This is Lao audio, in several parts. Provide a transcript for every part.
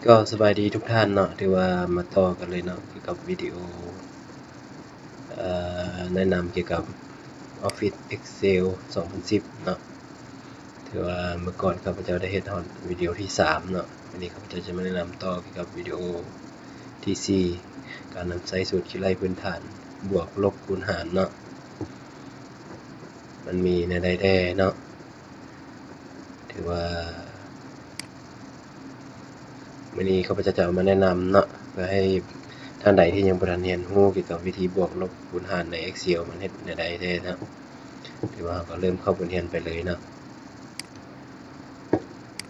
ກໍສະບາຍດີທຸກທ່ານເນາະ, ຖືວ່າມາຕໍ່ກັນເລີຍເນາະ ກ່ຽວກັບວິດີໂອ ເອີ ແນະນຳກ່ຽວກັບ Office Excel ສອງພັນສິບເນາະ. ຖືວ່າເມື່ອກ່ອນຂ້າພະເຈົ້າໄດ້ເຮັດຮອດວິດີໂອທີສາມເນາະ, ວັນນີ້ຂ້າພະເຈົ້າຈະມາແນະນຳຕໍ່ກ່ຽວກັບວິດີໂອທີສີ່ ການນຳໃຊ້ສູດຄິດໄລ່ພື້ນຖານ ບວກ ລົບ ຄູນ ຫານເນາະ. ມັນມີແນວໃດແດ່ເນາະ? ຖືວ່າມື້ນີ້ຂ້າພະເຈົ້າຈະເອົາມາແນະນຳເນາະ ເພື່ອໃຫ້ທ່ານໃດທີ່ຍັງບໍ່ທັນຮຽນຮູ້ກ່ຽວກັບວິທີບວກລົບຄູນຫານໃນ Excel ມັນເຮັດແນວໃດແດ່ເນາະ. ຖືວ່າເຮົາກໍເລີ່ມເຂົ້າບົດຮຽນໄປເລີຍເນາະ.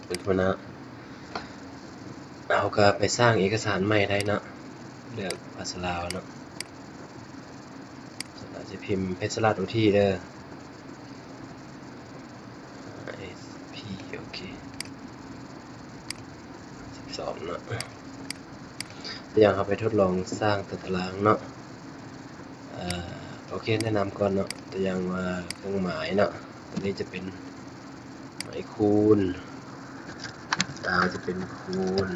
ເຮົາກໍໄປສ້າງເອກະສານໃໝ່ໄດ້ເນາະ, ເລືອກພາສາລາວເນາະ. ສ່ວນຫຼາຍຈະພິມເພັດສະລາດໂອທີເດີ ເອັສພີ ໂອເຄ ສິບສອງເນາະ. ຕົວຢ່າງເຮົາໄປທົດລອງສ້າງຕົວຕາລາງເນາະ. ເອີ ໂອເຄ ແນະນຳກ່ອນເນາະ, ຕົວຢ່າງວ່າເຄື່ອງໝາຍເນາະ, ຕົວນີ້ຈະເປັນໄມ້ຄູນ, ດາວຈະເປັນຄູນ,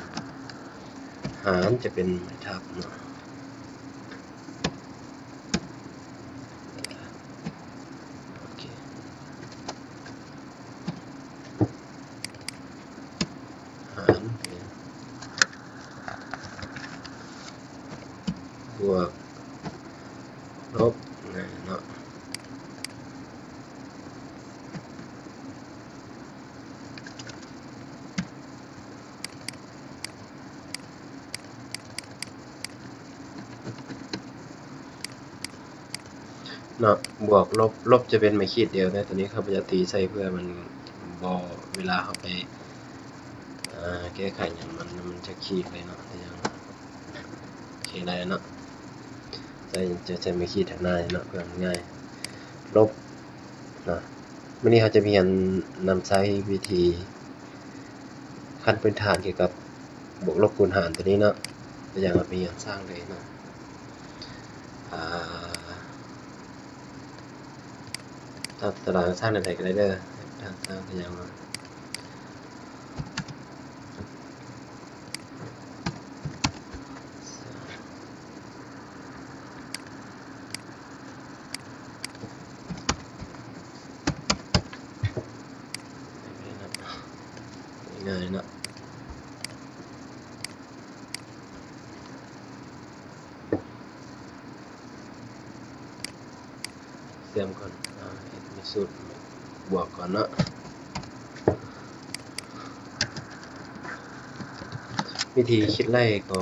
ຫານຈະເປັນໄມ້ທັບເນາະ. ໂອເຄ ຫານ ບວກ ລົບ ເນາະ. ເນາະ ບວກ ລົບ ລົບຈະເປັນໄມ້ຂີດດຽວເດີ. ຕົວນີ້ຂ້າພະເຈົ້າຕີໃສ່ເພື່ອມັນບໍ່ ເວລາເຮົາໄປ ເອີ ແກ້ໄຂຫຍັງມັນ ມັນຈະຂີດເລີຍເນາະ. ໂອເຄ ໄດ້ແລ້ວເນາະ, ໃຊ້ ຈະໃຊ້ໄມ້ຂີດທາງໜ້າເນາະ ເພື່ອມັນງ່າຍ. ລົບ ເນາະ. ມື້ນີ້ເຮົາຈະມາຮຽນນຳໃຊ້ວິທີຂັ້ນພື້ນຖານກ່ຽວກັບບວກລົບຄູນຫານຕົວນີ້ເນາະ, ຕົວຢ່າງເຮົາໄປຮຽນສ້າງເລີຍເນາະ. ອ່າ ຕາ ຕາລາງສ້າງແນວໃດກໍໄດ້ເດີ, ສ້າງຕົວຢ່າງວ່າ ງ່າຍເນາະ. ເຊື່ອມກ່ອນ ເອົາເຮັດໃນສູດບວກກ່ອນເນາະ. ວິທີຄິດໄລ່ກໍ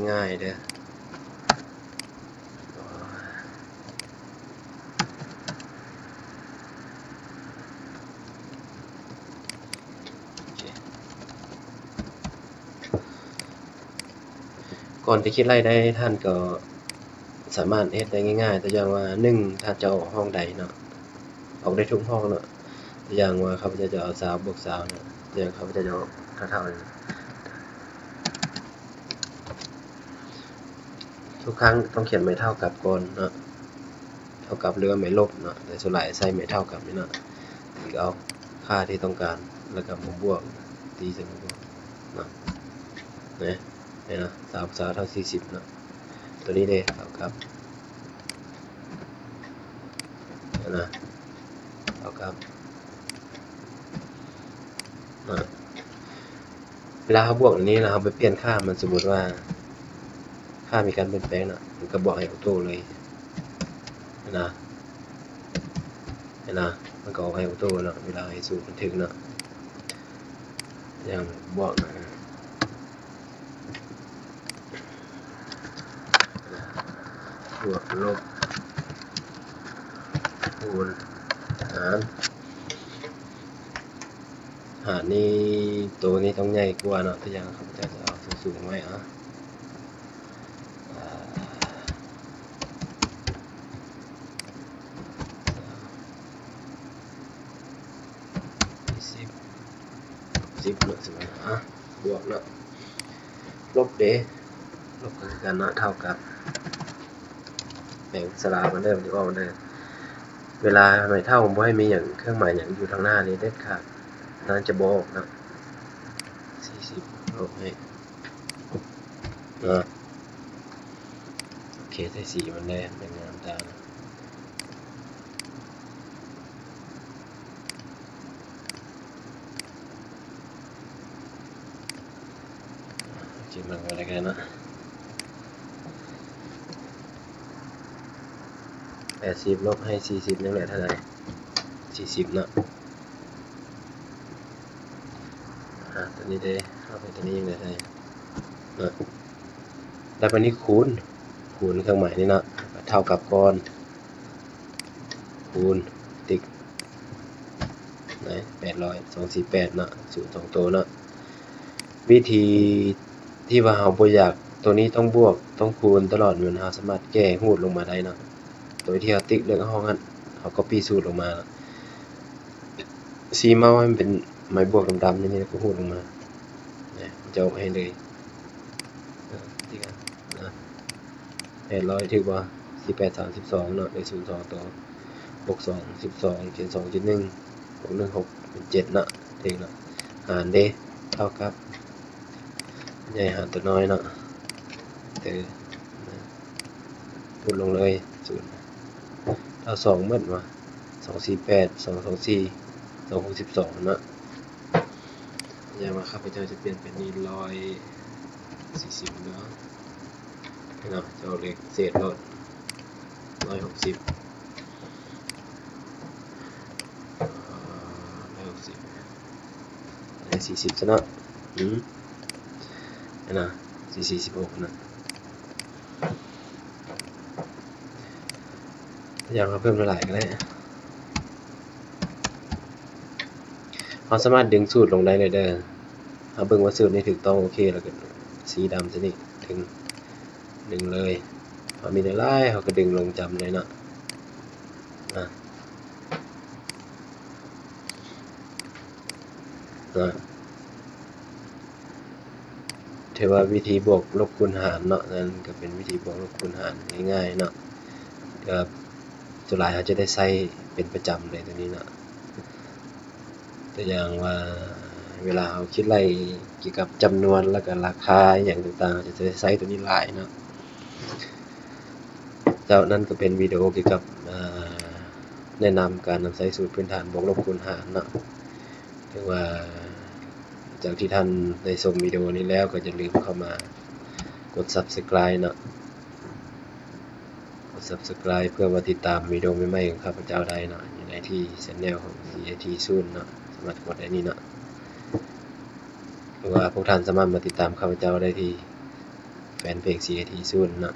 ງ່າຍໆເດີ. ໂອເຄ ກ່ອນຈະຄິດໄລ່ໄດ້ ທ່ານກໍສາມາດເຮັດໄດ້ງ່າຍໆ. ຕົວຢ່າງວ່າ ໜຶ່ງ ທ່ານຈະອອກຫ້ອງໃດເນາະ, ອອກໄດ້ທຸກຫ້ອງເນາະ. ຕົວຢ່າງວ່າ ຂ້າພະເຈົ້າຈະເອົາຊາວບວກຊາວເນາະ, ຕົວຢ່າງຂ້າພະເຈົ້າຈະເອົາເທົ່າໆນີ້. ທຸກຄັ້ງຕ້ອງຂຽນໝາຍເທົ່າກັບກ່ອນເນາະ, ເທົ່າກັບ ຫຼືວ່າໝາຍລົບເນາະ, ແຕ່ສ່ວນຫຼາຍໃຊ້ໝາຍເທົ່າກັບນີ້ເນາະ. ຕີເອົາຄ່າທີ່ຕ້ອງການ ແລ້ວກໍມາບວກ, ຕີໃສ່ມາບວກເນາະ. ເຫັນບໍ່? ສາມ ສາມເທົ່າສີ່ສິບເນາະ. ຕົວນີ້ເດ ເທົ່າກັບ ນະ ເທົ່າກັບ ນະ ເວລາເຮົາບວກອັນນີ້ແລ້ວ ເຮົາໄປປ່ຽນຄ່າມັນ, ສົມມຸດວ່າຄ່າມີການປ່ຽນແປງນະ, ມັນກໍບວກໃຫ້ອອໂຕ້ເລີຍນະ, ເຫັນນະ? ມັນກໍອອກໃຫ້ອອໂຕ້ນະ ເວລາເຮົາເຮັດສູດບັນທຶກນະ. ຢ່າງບວກນະ ບວກລົບ ຄູນ ຫານ. ຫານນີ້ ໂຕນີ້ຕ້ອງໃຫຍ່ກວ່າເນາະ, ຕົວຢ່າງຂ້າພະເຈົ້າຈະເອົາສູງໆໄວ້ ອາ ສິບ ສິບເນາະ ສິບ ອາ ບວກເນາະ. ລົບເດ ລົບກໍຄືກັນເນາະ, ເທົ່າກັບ ແປງສະຫຼາກມັນເດີ ມັນຈະອອກເດີ. ເວລາໝາຍເທົ່າ ບໍ່ໃຫ້ມີຫຍັງ ເຄື່ອງໝາຍຫຍັງຢູ່ທາງໜ້ານີ້ເດັດຂາດ, ນັ້ນຈະບໍ່ອອກເນາະ. ສີ່ສິບ ລົບໃຫ້ ເນາະ. ໂອເຄ ໃສ່ສີມັນແດ່ ມັນງາມຕາ. ໂອເຄ ມັນກໍໄດ້ກັນເນາະ ແປດສິບລົບໃຫ້ສີ່ສິບ ຍັງເຫຼືອເທົ່າໃດ? ສີ່ສິບເນາະ. ອາ ຕົວນີ້ເດ້ ເອົາໄປຕົວນີ້ຍັງເຫຼືອເທົ່າໃດ? ເນາະ ແລ້ວບາດນີ້ຄູນ ຄູນເຄື່ອງໝາຍນີ້ເນາະ ເທົ່າກັບກ່ອນ ຄູນ ຕິກ ໄດ້ ແປດຮ້ອຍ ສອງສີ່ແປດເນາະ ສູນສອງໂຕເນາະ. ວິທີທີ່ວ່າເຮົາບໍ່ຢາກ ໂຕນີ້ຕ້ອງບວກ ຕ້ອງຄູນຕະຫຼອດ ແມ່ນເຮົາສາມາດແກ້ຮູດລົງມາໄດ້ເນາະ ໂດຍທີ່ເຮົາຕິກເລືອກຫ້ອງຫັ້ນ ເຮົາກັອບປີ້ສູດລົງມາ ຊີ້ເມົ້າໃຫ້ມັນເປັນໄມ້ບວກດຳໆ ນີ້ ແລ້ວກໍຮູດລົງມາ ນະ ມັນຈະອອກໃຫ້ເລີຍ ເອີ ຕິກ ນະ. ແປດຮ້ອຍຖືກບໍ່? ສີ່ແປດສາມສິບສອງເນາະ ໄດ້ສູນສອງໂຕ ຫົກສອງສິບສອງ ເຈັດສອງເຈັດໜຶ່ງ ຫົກໜຶ່ງຫົກເປັນເຈັດເນາະ ຖືກເນາະ. ຫານເດ້ ເທົ່າກັບ ໃຫຍ່ຫານຕົວນ້ອຍເນາະ ເຕີ ນະ ຄູນລົງເລີຍ ສູນ ເທົ່າສອງໝົດຫວາ? ສອງສີ່ແປດ ສອງສອງສີ່ ສອງຫົກສິບສອງເນາະ. ຢ່າງວ່າຂ້າພະເຈົ້າຈະປ່ຽນເປັນນີ້ ຮ້ອຍສີ່ສິບເນາະ ເນາະ ຈະເອົາເລກເສດໂລດ ຮ້ອຍຫົກສິບ ເອີ ຮ້ອຍຫົກສິບ ໃຫ້ສີ່ສິບຊະເນາະ ອືມ ຫັ້ນນະ ສີ່ສີ່ສິບຫົກຫັ້ນນະ. ຢ່າມາເພີ່ມຫຼາຍໆກໍໄດ້ ເຮົາສາມາດດຶງສູດລົງໄດ້ເລີຍເດີ. ເຮົາເບິ່ງວ່າສູດນີ້ຖືກຕ້ອງ ໂອເຄ ແລ້ວກໍສີດຳຊະນີ້ ດຶງ ດຶງເລີຍ ເຮົາມີຫຼາຍໆ ເຮົາກໍດຶງລົງຈຳເລີຍເນາະ ອາ ນະ. ຖືວ່າວິທີບວກລົບຄູນຫານເນາະ ນັ້ນກໍເປັນວິທີບວກລົບຄູນຫານງ່າຍໆເນາະ ແຕ່ວ່າສ່ວນຫຼາຍເຮົາຈະໄດ້ໃຊ້ເປັນປະຈຳເລີຍຕົວນີ້ເນາະ. ຕົວຢ່າງວ່າ ເວລາເຮົາຄິດໄລ່ກ່ຽວກັບຈຳນວນ ແລ້ວກໍລາຄາອີ່ຫຍັງຕ່າງໆ ເຮົາຈະໄດ້ໃຊ້ຕົວນີ້ຫຼາຍເນາະ. ເຈົ້າ ນັ້ນກໍເປັນວິດີໂອກ່ຽວກັບ ເອີ ແນະນຳການນຳໃຊ້ສູດພື້ນຖານບວກລົບຄູນຫານເນາະ. ຖືວ່າຈາກທີ່ທ່ານໄດ້ຊົມວິດີໂອນີ້ແລ້ວ ກໍຢ່າລືມເຂົ້າມາກົດ Subscribe ເນາະ ກົດ Subscribe ເພື່ອມາຕິດຕາມວິດີໂອໃໝ່ໆຂອງຂ້າພະເຈົ້າໄດ້ເນາະ ຢູ່ໃນທີ່ Channel ຂອງ CAT Soon ເນາະ ສາມາດກົດໄດ້ນີ້ເນາະ. ຫຼືວ່າພວກທ່ານສາມາດມາຕິດຕາມຂ້າພະເຈົ້າໄດ້ທີ່ແຟນເພຈ CAT Soon ເນາະ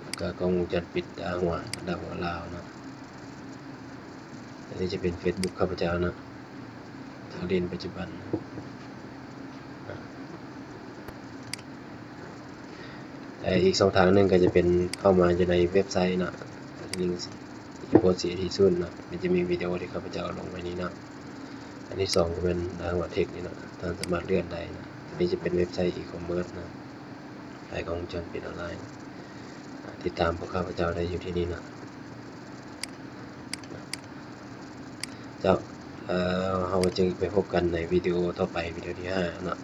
ແລ້ວກໍກ້ອງວົງຈອນປິດດາວຫົວ ດາວຫົວລາວເນາະ. ອັນນີ້ຈະເປັນ Facebook ຂ້າພະເຈົ້າເນາະ ທາງຫຼິ້ນປັດຈຸບັນ. ແລະ ອີກຊ່ອງທາງໜຶ່ງກໍຈະເປັນເຂົ້າມາຢູ່ໃນເວັບໄຊເນາະ ທີ່ Report CAT Soon ເນາະ ມັນຈະມີວິດີໂອທີ່ຂ້າພະເຈົ້າລົງໄວ້ນີ້ເນາະ. ອັນທີສອງກໍແມ່ນ Dawah Tech ນີ້ເນາະ ທ່ານສາມາດເລື່ອນໄດ້ເນາະ. ອັນນີ້ຈະເປັນເວັບໄຊ e-commerce ເນາະ ຂາຍກ້ອງວົງຈອນປິດອອນລາຍ. ຕິດຕາມພວກຂ້າພະເຈົ້າໄດ້ຢູ່ທີ່ນີ້ເນາະ ເຈົ້າ. ແລ້ວເຮົາກໍຈຶ່ງໄປພົບກັນໃນວິດີໂອຕໍ່ໄປ ວິດີໂອທີຫ້າເນາະ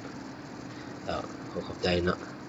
ເຈົ້າ. ຂໍຂອບໃຈເນາະ.